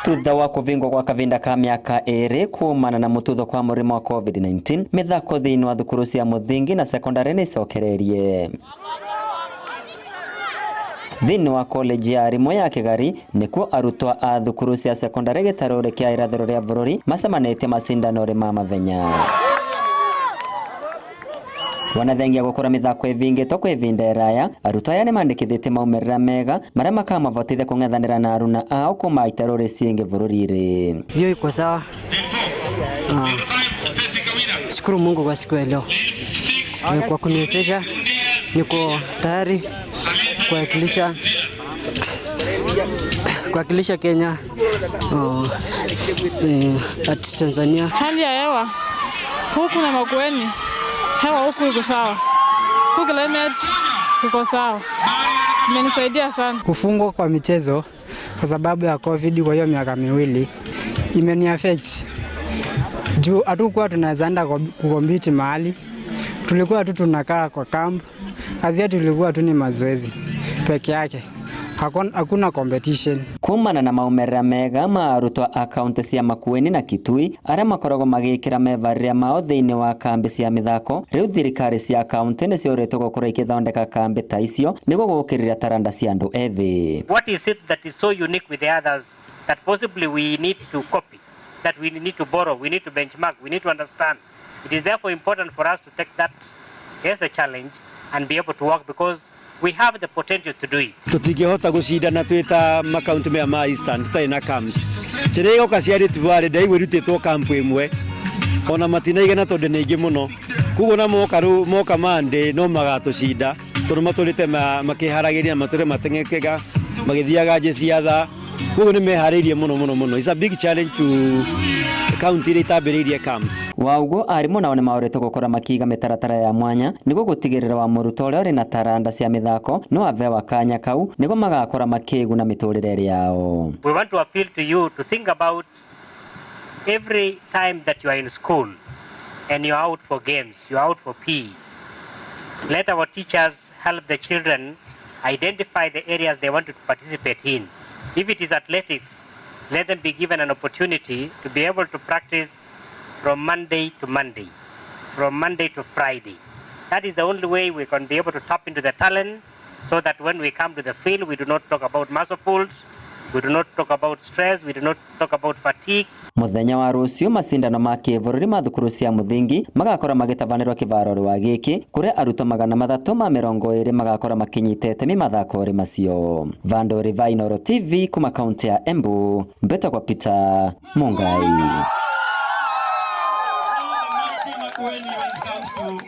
Thutha wa kuvingwa kwa kavinda ka miaka iri kumana na mututho kwa murimu wa COVID-19, mithako thiini wa thukuru cia muthingi na sekondari ni icokereirie. Thiini wa college ya arimu ya Kigari nikuo arutwo a thukuru cia sekondari gitaruri kia irathiro ria bururi macemanĩtie macindano ma mathenya. Wanathengia gukora mithako ivingitwo kwa ivinda iraya, arutwo aya nimandikithitie maumirira mega maria makamavotithia kung'ethanira na aruna ao kuma itaruri ciingi bururi-ini. Hiyo iko sawa. Shukuru Mungu kwa siku ya leo kwa kuniwezesha, niko tayari kuwakilisha Kenya at Tanzania. Hali ya hewa huku na Makueni, hewa huku iko sawa, huku climate iko sawa, imenisaidia sana. Kufungwa kwa michezo kwa sababu ya COVID kwa hiyo miaka 2 imeni affect juu hatukuwa tunaweza enda kucompete mahali, tulikuwa tu tunakaa kwa camp. Kazi yetu ilikuwa tu ni mazoezi peke yake, hakuna competition. Kumana na maumerera mega ma arutwo a kaunti cia Makueni na Kitui aria makoragwo magikira mevarĩria mao thiini wa kambi cia mithako, riu thirikari cia kaunti ni ciuritwo gukorwo ikithondeka kambi ta icio niguo gukiriria taranda cia andu ethi. What is it that is so unique with the others that possibly we need to copy, that we need to borrow, we need to benchmark, we need to understand? It is therefore important for us to take that as a challenge and be able to work because we have the potential to do it. Tutingihota gucindana twi ta makaunti maya ma Eastern tutari na camps. Ciria igoka cia Rift Valley ndaigua irutĩtwo camp ĩmwe ona matinaigana tondũ nĩ aingĩ mũno, koguo na moka rĩu moka Monday no magatũcinda tondũ matũrĩte makĩharagĩria matũre mateng'ekaga magĩthiaga njeci thaa, koguo nĩ meharĩirie mũno mũno mũno. It's a big challenge to county iria itambĩrĩirie camps. Wa uguo arimũ nao nĩmaũrĩtwo gũkorwo makiiga mĩtaratara ya mwanya nĩguo gũtigĩrĩra wa mũrutwo ũrĩa ũrĩ na taranda cia mĩthako no avewa kanya kau nĩguo magakora makĩguna mĩtũrĩre yao. We want to appeal to you to think about every time that you are in school and you are out for games, you are out for PE. Let our teachers help the children identify the areas they want to participate in. If it is athletics, let them be given an opportunity to be able to practice from Monday to Monday, from Monday to Friday. That is the only way we can be able to tap into the talent so that when we come to the field, we do not talk about muscle pulls, we do not talk about stress, we do not talk about fatigue. Muthenya wa rucio macindano ma kĩbũrũri ma thukuru cia mũthingi magakorwo magĩtabanĩrwo kĩvaro wa gĩkĩ kũrĩa arutwo 320 magakorwo makinyita itemi mathako-rĩ macio. Vandori va Inooro TV kuma kaunti ya Embu, mbetagwo Peter Mungai.